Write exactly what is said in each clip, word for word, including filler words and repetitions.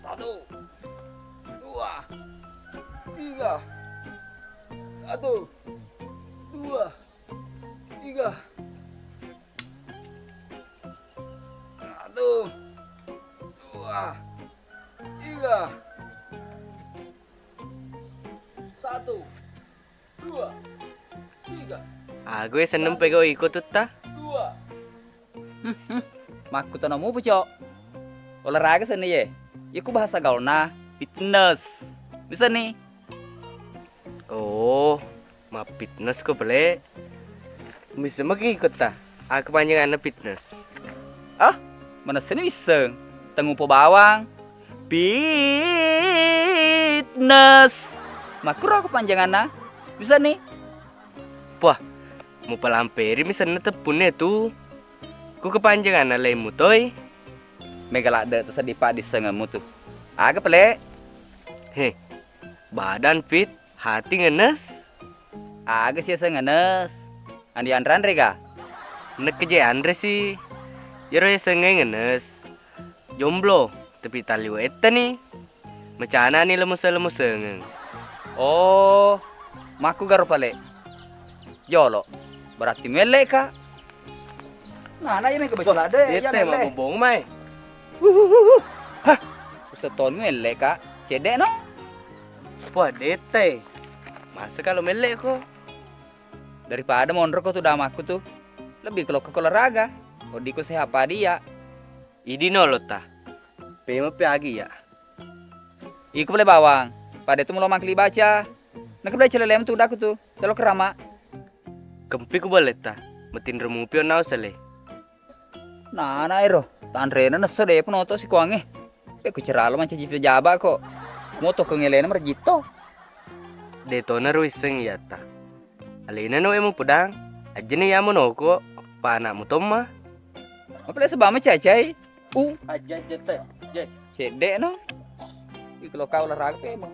Satu, dua, tiga. Satu, dua, tiga. Satu, dua, tiga. Satu, dua, tiga. Ague seneng pegau iko tutta. Dua. Hmm, hmm. Makkutono mupu, Cok. Olahraga senni ye. Iku bahasa gaulna fitness. Bisa ni. Oh, ma fitness ko pele. Bisa magi kota. Aku panjanganna fitness. Ah, manessani wisseng. Tengupo bawang. Fitness. Makkuro aku panjanganna. Bisa ni. Puah, mupalamperi mi senna teppunna tu. Ku kepanjanganna laimmu toi. Mega ladde to seddi paddissengemmu tu. Aga pele? He, badan fit, hati ngenes. Aga si yaseng ngenes? Andi anre-anre ga? Nekkeje anre si. Yero yasengnge ngenes. Jomblo, tapi talliwe ettani. Macanani lemuse-lemusengeng. Oh, makkugaro pale. Jolo, berarti muelle ka. Nah, na iya mega baca ladde, iya dette melle. Mabobong mai. Wuh, wuh, wuh, wuh. Hah, usetoni muelle ka. Cedde no. Wah, dette. Masa kalau melle ko? Daripada monro ko tu damakku tu. Lebih ke lokka ko olahraga. Odiko sehat pada iya. Idi no lotta. Pemeppi agi ya. Iko pale bawang. Pada tu mulo mangkeli baca. Naka bela celelemu tu daku tu. Telo kerama. Kempi ku boletta. Metinro mupi onnau sele. Nana ero. Tanrena nesso de pun oto sikuange. Pe ku ceralo mancaji pejabat ko. Moto ko ngelena merjito. De tona ruisseng iyatta. Alena no emu pedang. Ajjene yamo noko. Pa anakmu tomma. Mapele sebama cacai. U. Ajja jette. Je. Cedde no. Iko lo kau olahraga emang.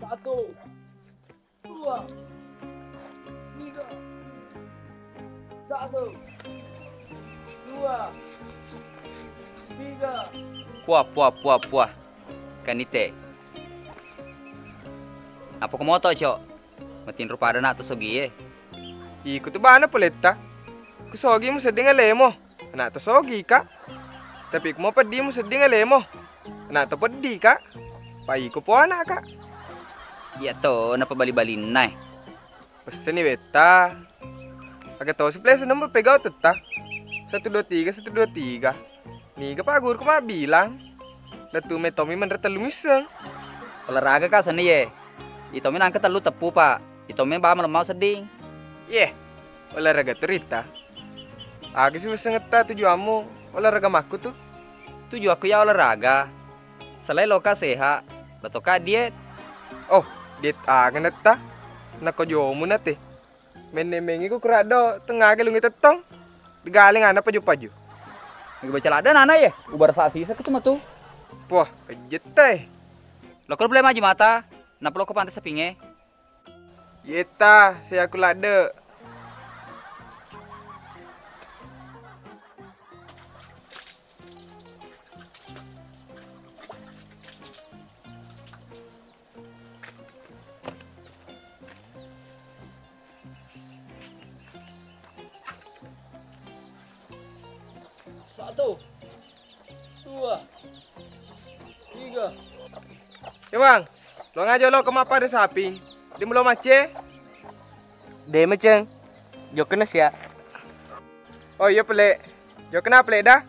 Satu, dua, tiga. Satu, dua, tiga. Puah, puah, puah, puah. Kanite. Apa ko moto, Cok? Matinro pada nak to sogie. Iko tu bana poletta. Ku sogi musedding alemo. Anak to sogi ka. Tapi ku mau peddi musedding alemo. Anak to peddi ka. Pa iko po anak ka. Iya to, napa bali-balinna e. Pesseni wetta. Aga tosi pale seneng pegau tetta. Satu dua tiga, satu dua tiga. Niga pa guruku mabbilang. Datu metomi menre tellu misseng. Olahraga ka senni ye. Itomi nangka tellu teppu pa. Itomi ba malemma sedding. Ye. Olahraga tu ritta. Aga si wissengetta tujuammu olahraga makku tu? Tujuakku ya olahraga. Selain loka sehat, lotoka diet. Oh, diet aga netta? Nako jomu nate. Menne mengi ku keraddo, tengaga lungi tettong. Digaling ana paju-paju. Nagi baca ladde nana ye, ubara sasisa ketu matu. Poh, pejette. Loko pale maju mata, napa loko panre sapinge? Yetta, seaku ladde. Satu, dua, tiga. Ewang, lo ngajo lo kemapa de sapi? Di mulo macce? De maceng. Jokena sia. Oh iya pele. Jokena pele dah.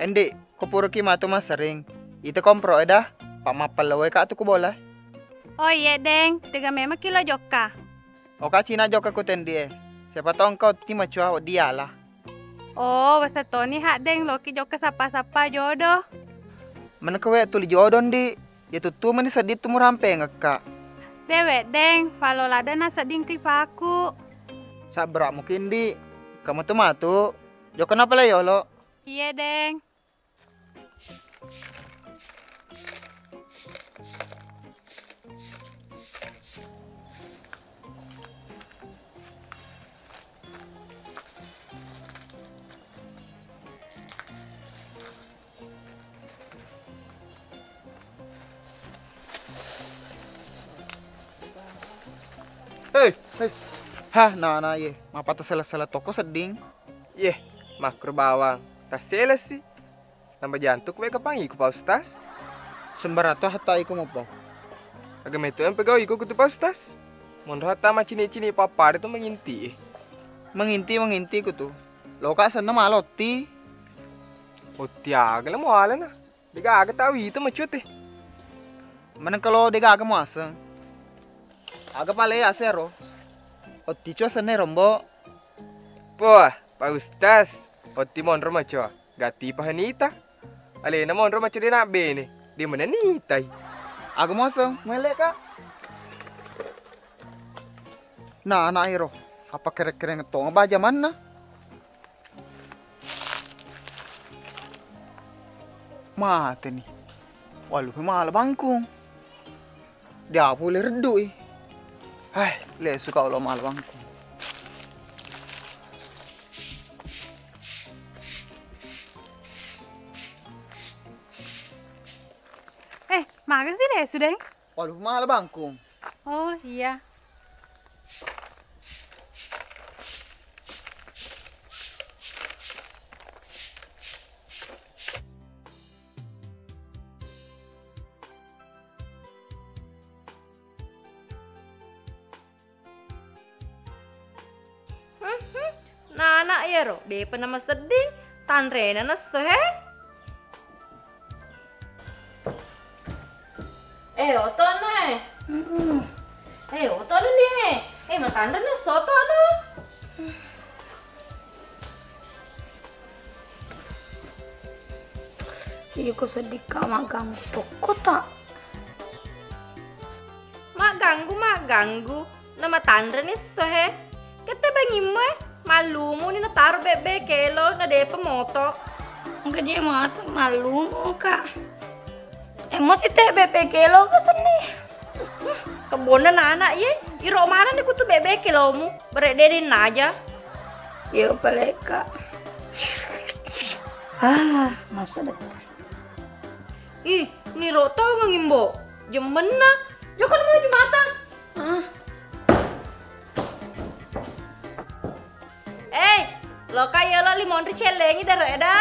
Endi, ko puroki matu massering, ita kompro eda, pa mappallawai ka tu ku bola. Oh iye Deng, tega memang kilo jokka. Oka cina jokka ku tendi e. Siapa tongko ti macua diala. Oh, wasa toni hak Deng, loki jokka sappa-sappa jodoh. Meneng kowe tuli jodoh ndi. Ya tuttu meni sedding tu murampengekka. Dewe Deng, falo ladana sedding ki paku. Sabbera mukin di. Kamu tu matu. Jokka napa le yolo. Iye Deng. Hei. Hei. Hah, nana ye, mapata sela-sela toko sedding. Ye, makro bawang, tasselessi. Nambah jantung wega pangiku Pak Ustaz. Sembarang tu hatta iku mupo. Aga metu yang pegawai iku kutu Pak Ustaz. Monro hatta macini-cini pappada tu menginti. Menginti, menginti kutu. Loka senna malotti. Otti aga le mualana. Degaga tau itu macuti. Meneng kalau degaga muaseng. Aga pale asero. Otti cua senne rombo. Poh, Pak Ustaz, otti monro macoa. Gati pahanita. Alena monro macoa de nak bene. De mana nitai. Aga muaseng, muelle ka. Nah, anak ero. Apa kere-kere ngetong baja manna? Mateni. Walu mala bangkung. Dia pule reddui. Hai, le suka ulo mala bangkung. Eh, makasih deh, sudah. Walu mala bangkung. Oh iya. Mhm. Nana yero, depa nama sedding, tanrena nesso he. Eh, otona e. Mm-mm. Eh, otona ni e. Eh, matanre nesso otona. Iko seddikka magganggu tokko ta. Magganggu, magganggu. Namatanreni esso he. Kette bangimmu e, mallumuni nataro bebbe kelo na depa moto. Engka je maseng mallumu ka. Emosi te bebbe kelo ka senni. Kebonna nana ye, iro manenni kutu bebbe kelomu, bereddedding naja. Yo paleka. Ah, masa depan. Ih, niro tongeng imbo. Jemmenna. Jokka mau Jumatan. Ah. Eh, loka yolo limonri cellengi dare eda.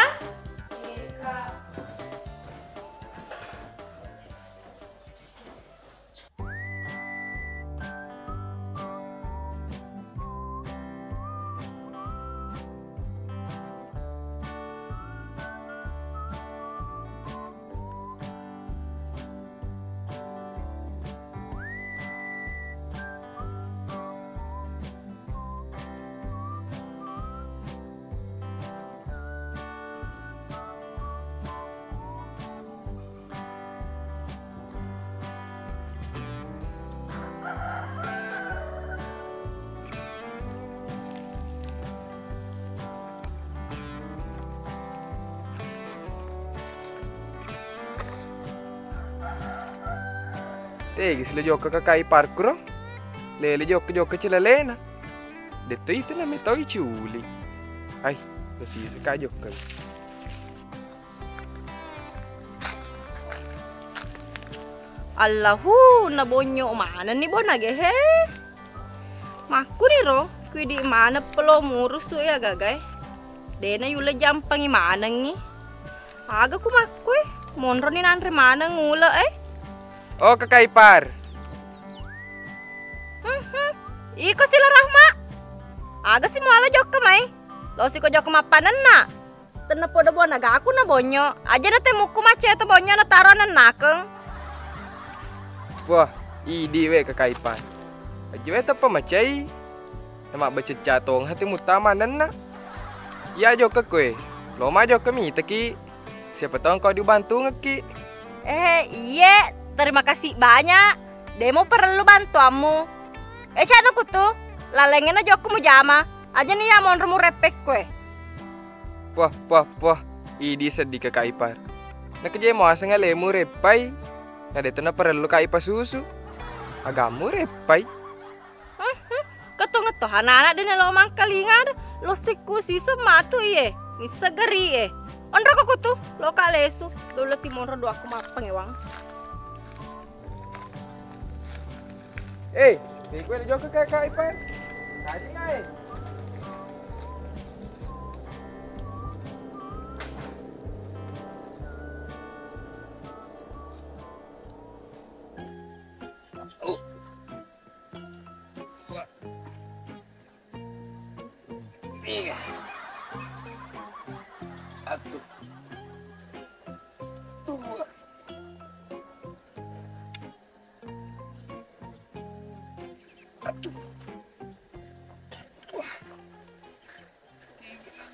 Tegi silo jokka kakai parkuro. Lele jokka-jokka cilalena. Detto itu name tau ciuli. Hai, lo sisa ka jokka. Allahu, nabonyo manenni bo nagehe. Makkuniro kuidi maneng pelo murusu e agagae. Dena yulle jampangi manengi. Aga ku makkue, monroni nanre maneng ule e. Oh, Kakak Ipar. Hmm, hmm. Iko sila Rahma. Aga si muala jokka mai. Lo siko jokka mappanenna. Tenna podo bona gaku na bonyo. Aja na temukku macai to bonyo na taro nennakeng. Wah, idi we Kakak Ipar. Aja we teppa macai. Nama bececca tong hati mutama nenna. Iya jokka kue. Loma jokka mitaki. Siapa tahu engkau dibantu ngeki. Eh, iye, terima kasih banyak. Demo perlu bantuanmu. Eh, canu kutu, lalengena jokku mujama. Aja nih ya monro mureppek kue. Wah, wah, wah. Idi seddi Kakak Ipar. Nakeje muaseng alemu reppai. Nadeto naparellu Kak Ipar susu. Agamu reppai. Ketongetto anak-anak dene lo mangkalinga de. Lo sikku siseng matu iye. Missegeri e. Onro ko kutu, lo Kak lesu. Lo leti monro doaku mappangewang. Eh, di kue jokka Kakak Ipar. Tadi naik. Tiga. Satu. Dua. Satu. Dua. Tiga.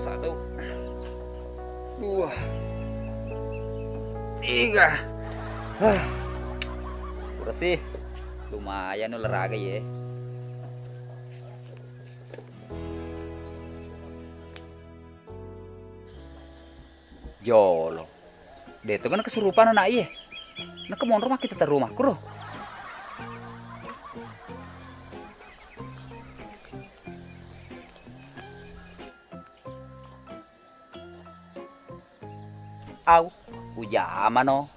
Satu, dua, tiga. Hah. Pura sih, lumayan olahraga ye. Jolo. Deto kan kesurupan anak iye. Naka monro makkita terru makkuro. Au, ujamano.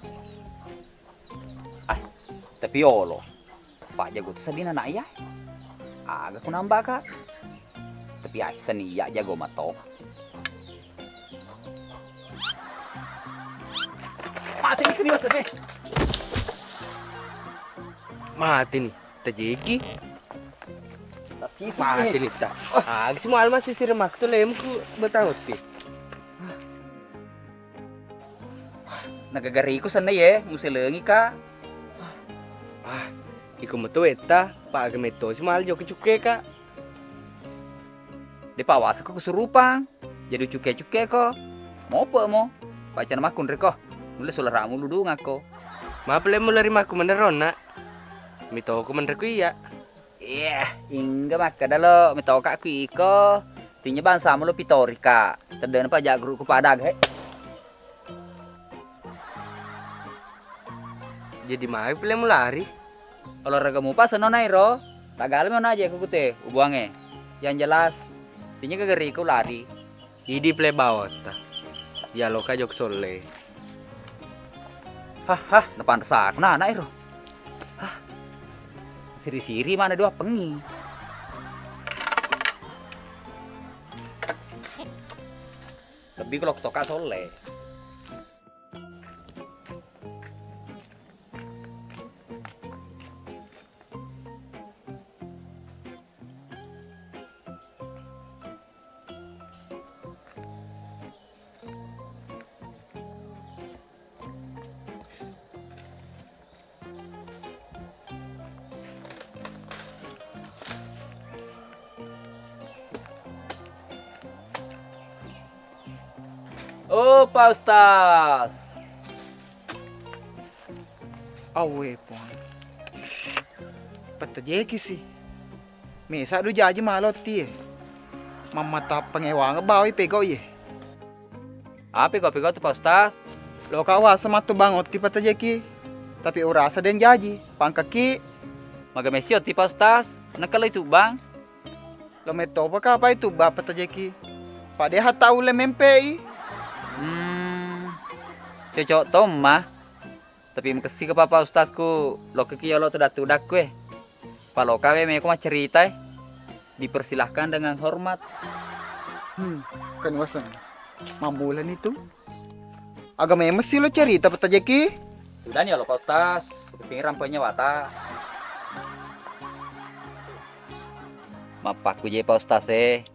Ah, tapi olo. Pak jago tu sadina anak iya. Aga ku nambah ka. Tapi ai seni iya jago mato. Mati ni serius tapi. Mati ni. Tajegi. Tasisi. Mati ni ta. Aga si mual masih sirem aku tu lemku betang uti. Nagagariku senna ye, muselengi ka. Ah, iko meto wetta, pa aga metto si mal jokka cukke ka. De pawasa ko kesurupang. Jadi cukke-cukke ko. Mope mo. Pacana makkunre ko. Nulle sulara mulu dungako. Mapele mulari makku menero nak. Mitoko menre ku iya. Iya, ingga makkeda lo metoka ku iko. Tinya bangsamu lo pitorika. Teddena pa jagruku pada aga he. Jadi mai pile mulari? Olahraga mupa senno nairo. Tagalmi ona aja ku kute ubuange. Yang jelas, tinya gagariku lari. Idi pele baotta. Yaloka jok solle. Hah, hah, napanrasa aku na anak ero. Hah. Siri-siri mana dua pengi. Lebih kalau toka solle. Oh, Pak Ustaz. Awwe, Puang. Pettajeki si. Mesa du jaji malotti e. Mammata pangewangeng bawai pegau iye. Ape kau pegau tu, Pak Ustaz? Loka wasa mattu bangotti patajeki. Tapi urasa den jaji, pangkaki. Maga messi otti, Pak Ustaz? Nakkalai tu bang. Lo mettopa kapai tu bang patajeki. Pade hatta ulle mempei. Hmm, cocok tomma. Tapi makessika Pak Ustazku, lokki yolo tudak-tudakku e. Paloka we meko maccerita e. Dipersilahkan dengan hormat. Hmm, kan waseng. Mammulani tu. Aga memessi lo cerita patajeki. Sudani yolo Pak Ustaz, kupingin ramponya wata. Mappakku je Pak Ustaz e.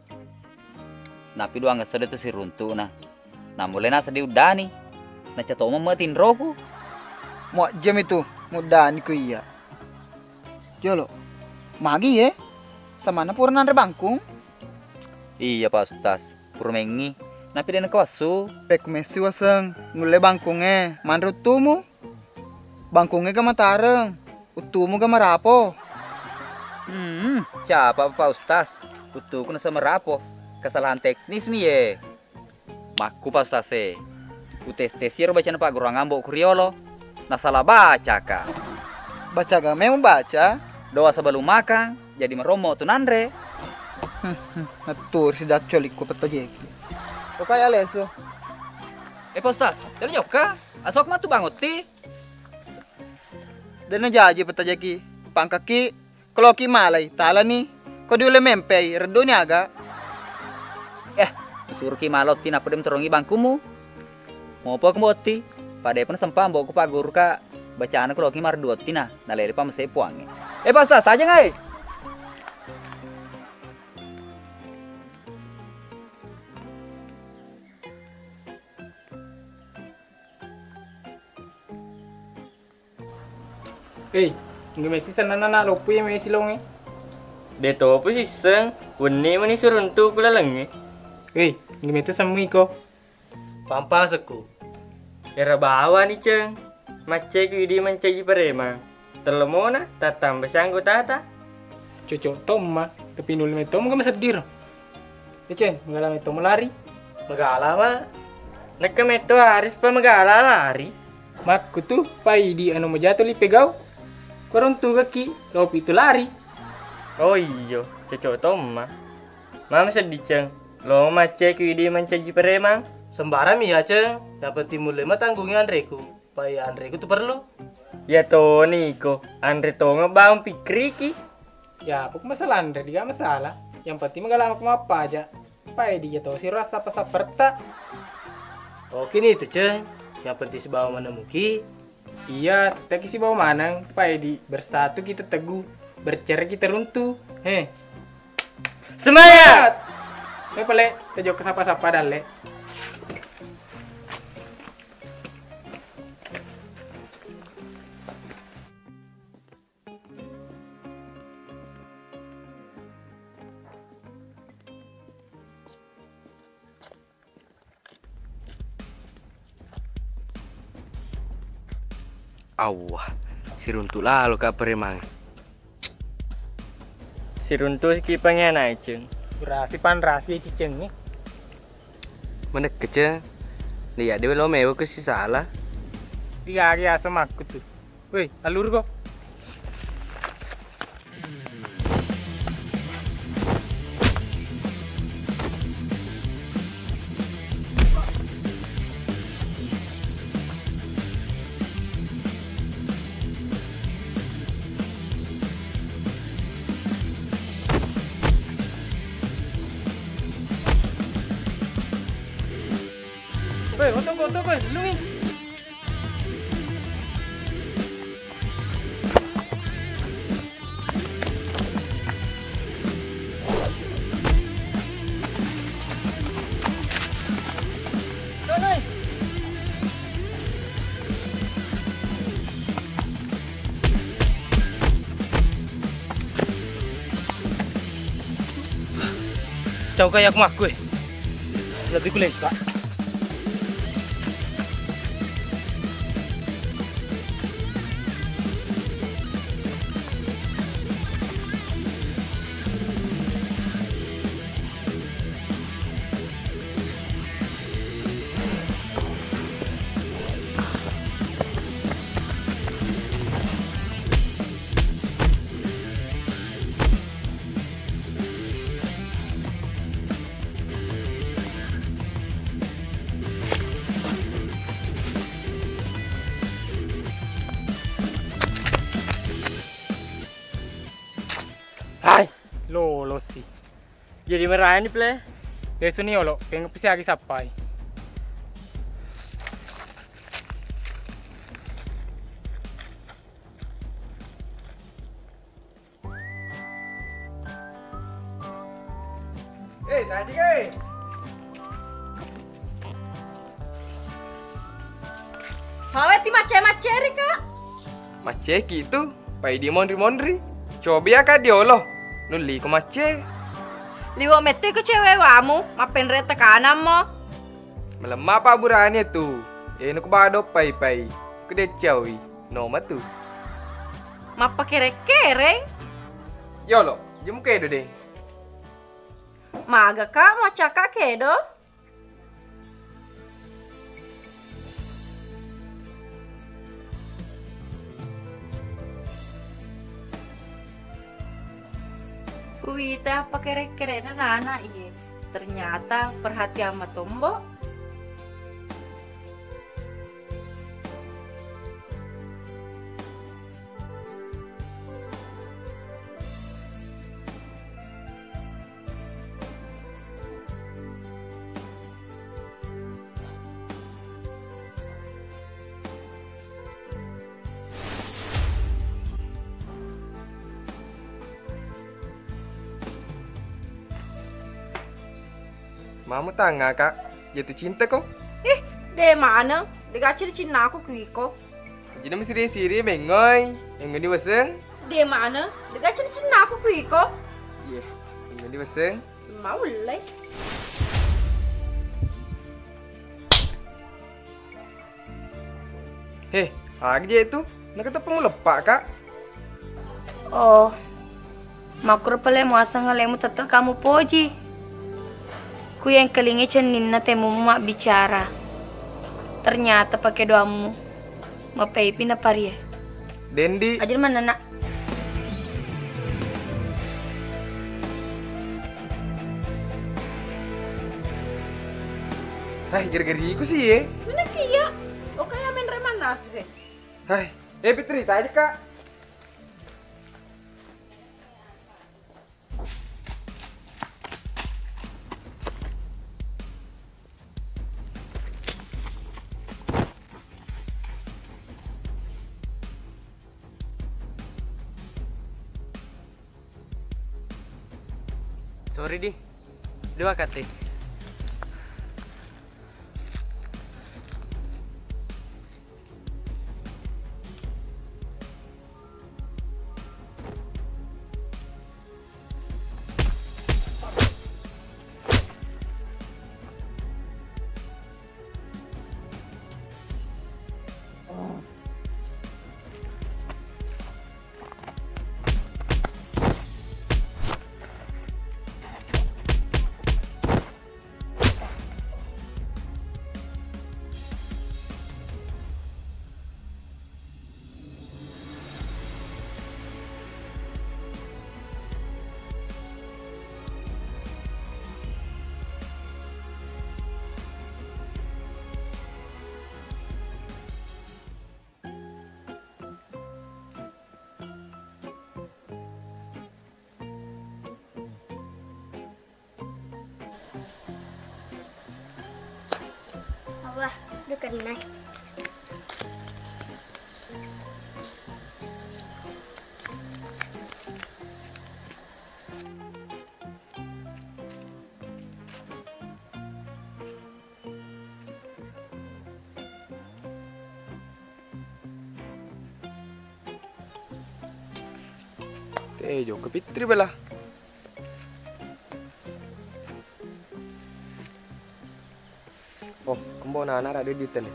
Napi duang esso de tu siruntu'na. Namulle naseddi uddani. Nacca tomeng me tinroku. Muajjami tu muddani ku iya. Jolo. Magi ye? Samanna pura nanre bangkung? Iya Pak Ustaz, pura mengngi. Napi de nakawassu? Pekku messi waseng, nulle bangkungnge, manre uttumu. Bangkungnge ga matareng, uttumu ga marapo. Hmm, capa Pak Ustaz, uttuku nasa marapo. Kesalahan teknis mi ye. Makku Pak Ustaz e. Utes-tes iyaro bacana Pak Guru Ambo ku riolo. Nasala baca ka. Baca ga memang baca? Doa sebelum makan, jadi merommo tu nanre. Naturi sidaccolikku patajeki. Okai alesu. Eh Pak Ustaz, tadi jokka? Asok matu bangotti. Dena jaji patajeki. Pangkaki. Koloki malai, talani. Ko diulle mempei, redduni aga? Eh, musuruki malotti nappa de muterongi bangkumu. Mopo ku botti, pada pun sempa amboku Pak Guru ka bacana koloki marduotti na, nalele pa mese puangnge. Eh, Pak Ustaz, tajeng ai. Ei, engka messi sennanna na loppu iya mesi longe. De topu sisseng, wenni meni suruntu ku lalengnge. Ei, engka mete semmu iko. Pampasekku. Era bawani, Ceng. Macceku idi mancaji paremang. Tellemona tattamba sianggotata. Cocok tomma, tapi nulle metto muga maseddiro. Eceng, magala metto malari. Magala ma. Nekka metto Aris pa magala lari. Makkutu, pai di anu majato li pegau. Korontu gaki, lopi tu lari. Oh iyo, cocok tomma. Mama seddi, Ceng. Lo macceku idi mancaji paremang. Sembarang mi ya, Ceng. Yang penting mulle matanggungi anreku. Pai anreku tu perlu. Ya toni iko, anre tonga bawang pikriki. Ya, pok masalah anre, diga masalah. Yang penting magala mako mappaja. Pai di ya tosi rasa pasaperta. Oke ni tu, Ceng. Yang penting sibawa manemuki. Iya, teki sibawa maneng. Pai di bersatu kita teguh, bercerai kita runtuh. He. Semangat! Semangat! Mai pale, kita jokka sapa-sapa dalle. Awwa, siruntu lalo ka paremang. Siruntu ki pangeana, Ceng. Berasi panrasi, Ceng, ni. Menekeceng, dia dewe lo mewa ke si salah. Digari asam aku tu. Woi, alur ko. Woi, otong ko, otong ko, lungi. Cau kaya aku makku, eh. Lebih kulengka. Lolosi. Jadi merani ple. Desuni olo, pengen pesi agi sappai. Eh, tadi ke. Mawe ti macce-macceri, Kak. Macceki tu, pai di monri-monri. Cobi ya, Kak, diolo. Nulli ko macce. Liwo mette ko cewe wamu, mappenre tekanammo. Melemma pa burane tu. Eno ko bado pai-pai. Kedeccawi. No matu. Mappakere-kereng. Yolo, jemu kedo deh. Maga, Kak, macaka kedo? Kuita pakere-kerena nana iye. Ternyata perhatian matombo. Mama tanga, Kak, jatuh cinta ko? Ih, de maneng, de gaci cinnaku kuiko. Jadi mesti siri mengoi, engoni waseng. De maneng, de gaci cinnaku kuiko. Iya, engoni waseng. Maulle. He, agi je tu? Nakateppa muleppa, Kak? Oh, makkuro pale muaseng alemu tette kamu poji. Ku yang kelingi cenninna temumu mabbicara. Ternyata pake doammu. Mapeipi naparie. Dendi. Aja manenna. Hai, geri-geriku sih, ye. Mana kia? Oke, ya, main reman nasu, he. Hai, eh, Fitri, tadi, Kak. Sorry di, dua kate. Allah, dukennai. Te jokka Fitri bela. Oh, embo nana ra de ditene.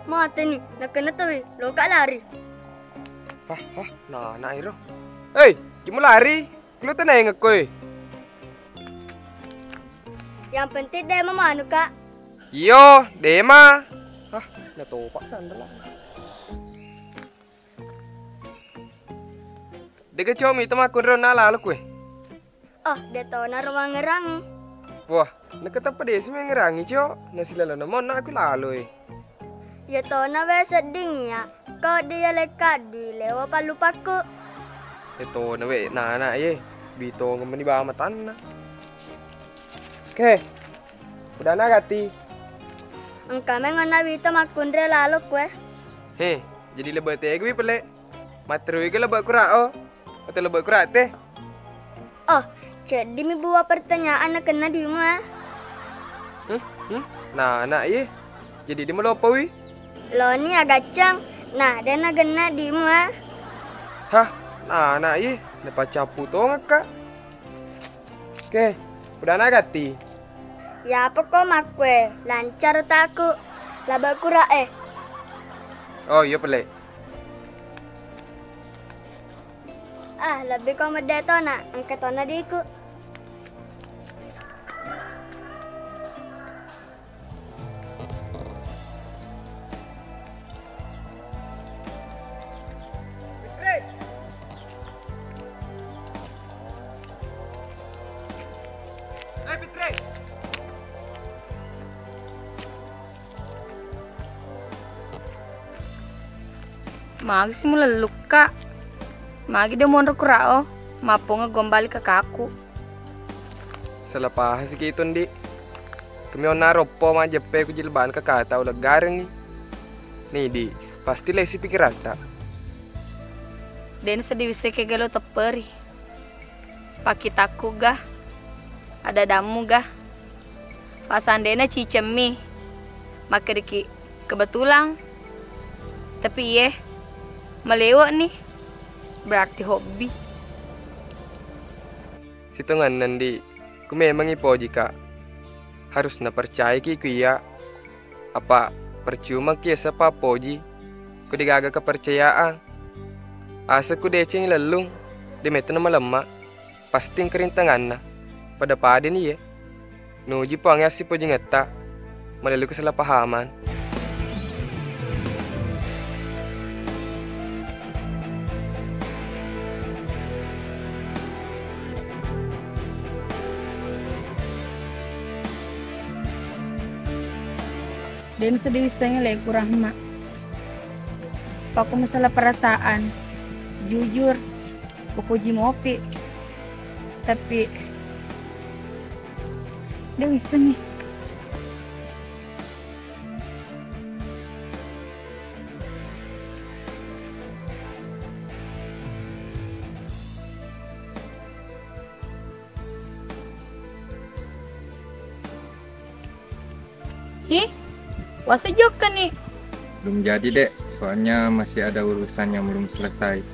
Mateni, nakenna tawi, loka lari. Hah, hah, nana iro. Hei, kimu lari? Kulo tenengekko e. Yang penting dema manu, Kak. Iyo, dema. Hah, natopa sandala. Dega cumi itu makkunro na lalo kue. Oh, de tona ro mangerangi. Wah, nakatappa desi mangerangi, Cok. Nasilalona monna aku lalo e. Iya tona we sedding iya. Ko de iya lekka di lewo pallupakku. Iya tona we nana ye. Bitongeng meni bama tanna. Ke, udana gati. Engka mengona wita makkunre lalo kue. He, jadi lebbe tega wi pele. Matterui ke lebbe kura o. Atau lebbe kura te. Oh, ceddimi buah pertanyaan nakenna dimu, eh. Hmm, hmm, nana ye. Jadi di melopo wi. Loni agaccang, nah de nagenna dimu, eh. Hah, nana ye. Napacappu tongekka. Oke, udana gati. Yapa ko makkue, lancar otakku. Laba kura eh. Oh, iya pele. Ah, lebbi ko medde tona, engka tona diku. Magi si mulellukka? Magi de monro kurao? Mapponga gombali kakaku. Salah pahang siki itu, Ndi. Kami onna roppo majeppe ku jilbana kakata uleggarengngi. Ni, Di, pasti lesi pikiratta. Den seddi wisseng kegelo tepperi. Pakkitakku ga, ada-adammu ga. Pasandena cicemmi. Makkedaki kebetulan. Tapi iye, malewo ni. Berarti hobi. Sitongenna, Ndi, ku memang ipojika. Harusna percayaiki ku iya. Apa percuma ki esa pappoji ku degaga kepercayaan. Asa ku deceng lellung, de metta na malemma, pasti engka rintanganna. Pada-pada ni ye. Nuji Puang assipojingetta, malellu kesalahpahaman. Den seddi wissengnge leku Rahma. Pako masalah perasaan. Jujur, upoji mopi. Tapi de wissengngi. Hi, wasa jokka ni. Belum jadi, Dek. Soalnya masih ada urusan yang belum selesai.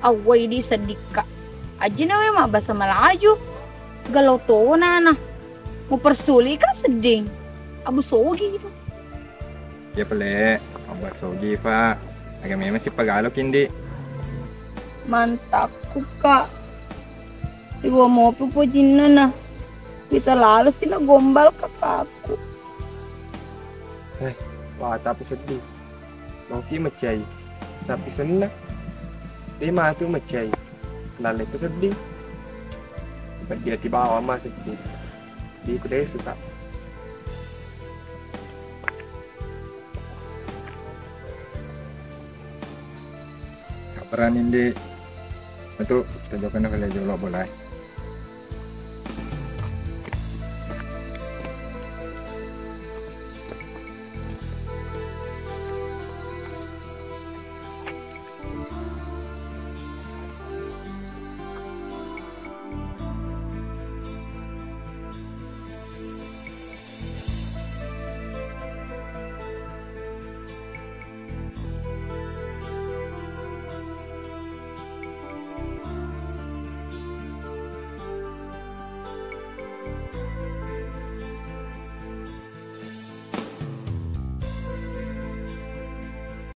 Awwai di seddikka. Ajina we mabbasa Malaju. Galau to nana. Mupersulika sedding. Abu sogi gitu. Ya pele, obat sogi, Pak. Agak memang si pagalo kindi. Mantakku, Kak. Iwa mopi pojinna na. Kita lalu sila gombal kakakku. Eh, wah, tapi sedih. Mau ki mecai. Tapi senna. Dia mati mecai. Lalle itu sedih. Bagi hati bawa mah sedih. Di ku desa, Kak. Sabarani, Ndi. Itu, kita jokana kali jolo bola.